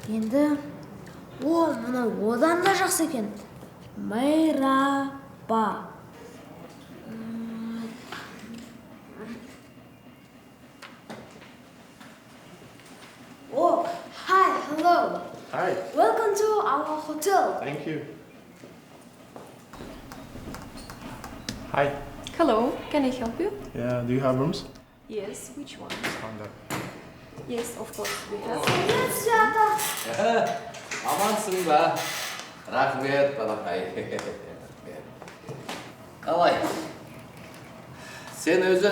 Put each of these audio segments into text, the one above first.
Енді, о, мынау одан да жақсы екен. Merhaba. Oh, hi, hello. Hi. Welcome to our hotel. Thank you. Hi. Hello, can I help you? Yeah, do you have rooms? Yes, which one? Found that. Yes, of course we have. Сәлеметсіз, ата. Амансың ба? Рахмет, балақай. Рахмет. Қалай? Сен өзі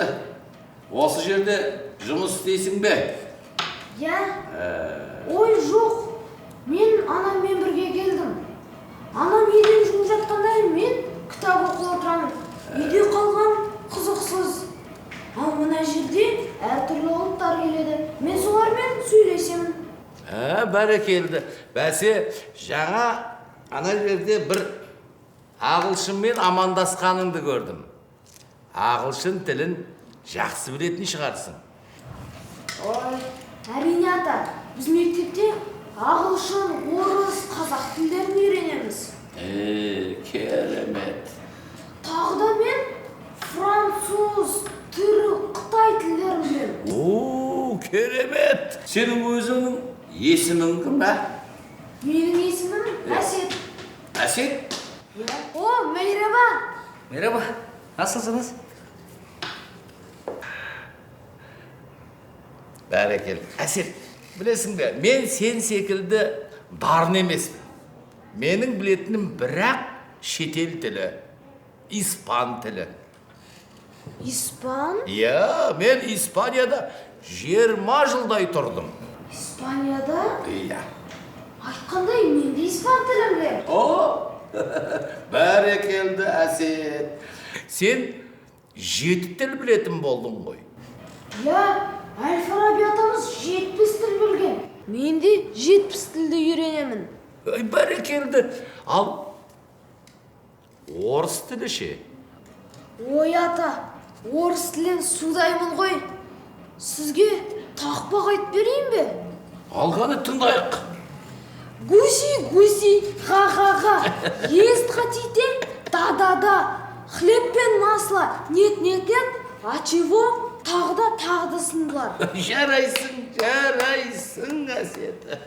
осы жерде жұмыс істейсің бе? Иә. Ой, жоқ. Мен анаммен бірге келдім. Анам еден жуып жатқанда, мен кітап оқып отырамын. Үйде қалған қызықсыз. Ал мына жерде әртүрлі ұлттар келеді. Мен солармен сөйлесемін. Ә, бәрекелді. Бәсе, жаңа ана жерде бір ағылшынмен амандасқаныңды көрдім. Ағылшын тілін жақсы білетін шығарсың. Ой, әрине, ата. Біз мектепте ағылшын, орыс, қазақ тілдерін үйренеміз. Е, керемет. Тағы да мен француз, түрік, қытай тілдерін білемін. О, керемет. Сенің өзіңнің есімің кім, ә? Менің есімім Әсет. Әсет? Иә. О, merhaba. Merhaba, nasılsınız? Бәрекелді. Әсет, білесің бе, мен сен секілді дарын емеспін. Менің білетінім бірақ шетел тілі, испан тілі. Испан? Иә, мен Испанияда 20 жылдай тұрдым. Испанияда? Иә. Айтқандай, мен де испан тілін білемін. О, бәрекелді, Әсет. Сен жеті тіл білетін болдың ғой. Иә, әл Фараби атамыз 70 тіл білген. Мен де 70 тілді үйренемін. Ой, бәрекелді. Ал орыс тілі ше? Ой, ата, орыс тілін судаймын ғой. Сізге тақпақ айтып берейін бе? Алғаны тыңдайық. Гуси, гуси, ға, ға, ға. Есть хотите? Да, да, да. Хлеб пен масло. Нет, нет, нет. А чего? Тағы да, тағы да сындылар. Жарайсың, жарайсың, Әсет.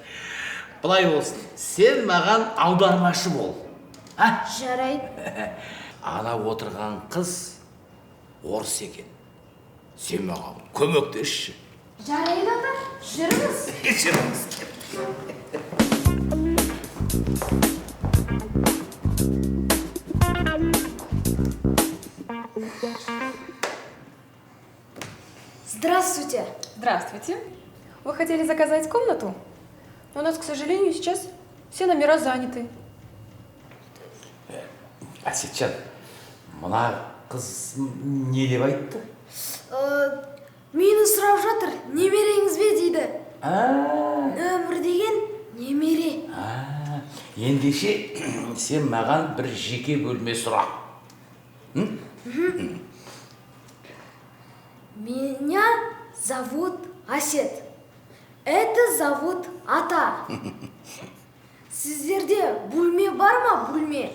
Былай болсын, сен маған аудармашы бол. А? Жарайды. Ана отырған қыз орыс екен. Сен маған көмектесші. Жарайды, ата, жүріңіз. Жүріңіз. Здравствуйте. Здравствуйте. Вы хотели заказать комнату? Но у нас, к сожалению, сейчас все номера заняты. Әсетжан, мына қыз не деп айтты? Мені сұрап жатыр, немереңіз бе дейді. А, Нөмір деген немере. а, ендеше сен маған бір жеке бөлме сұра. Меня зовут Асет. Это зовут ата. Сіздерде бөлме бар ма, бөлме?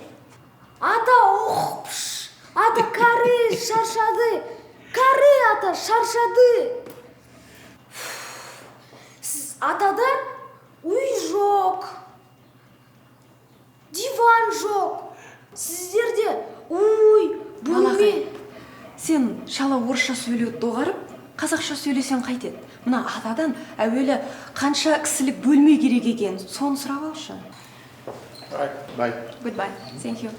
Ата, ох, пш, ата, кары, шаршады. Кары, ата, шаршады. Сіз атада үй жоқ. Диван жоқ. Сіздерде үй, бөлме. Балақай, сен шала орысша сөйлеуді доғарып, қазақша сөйлесең қайтеді? Мына атадан әуелі қанша кісілік бөлме керек екен, соны сұрап алшы. All right, bye. Goodbye. Thank you.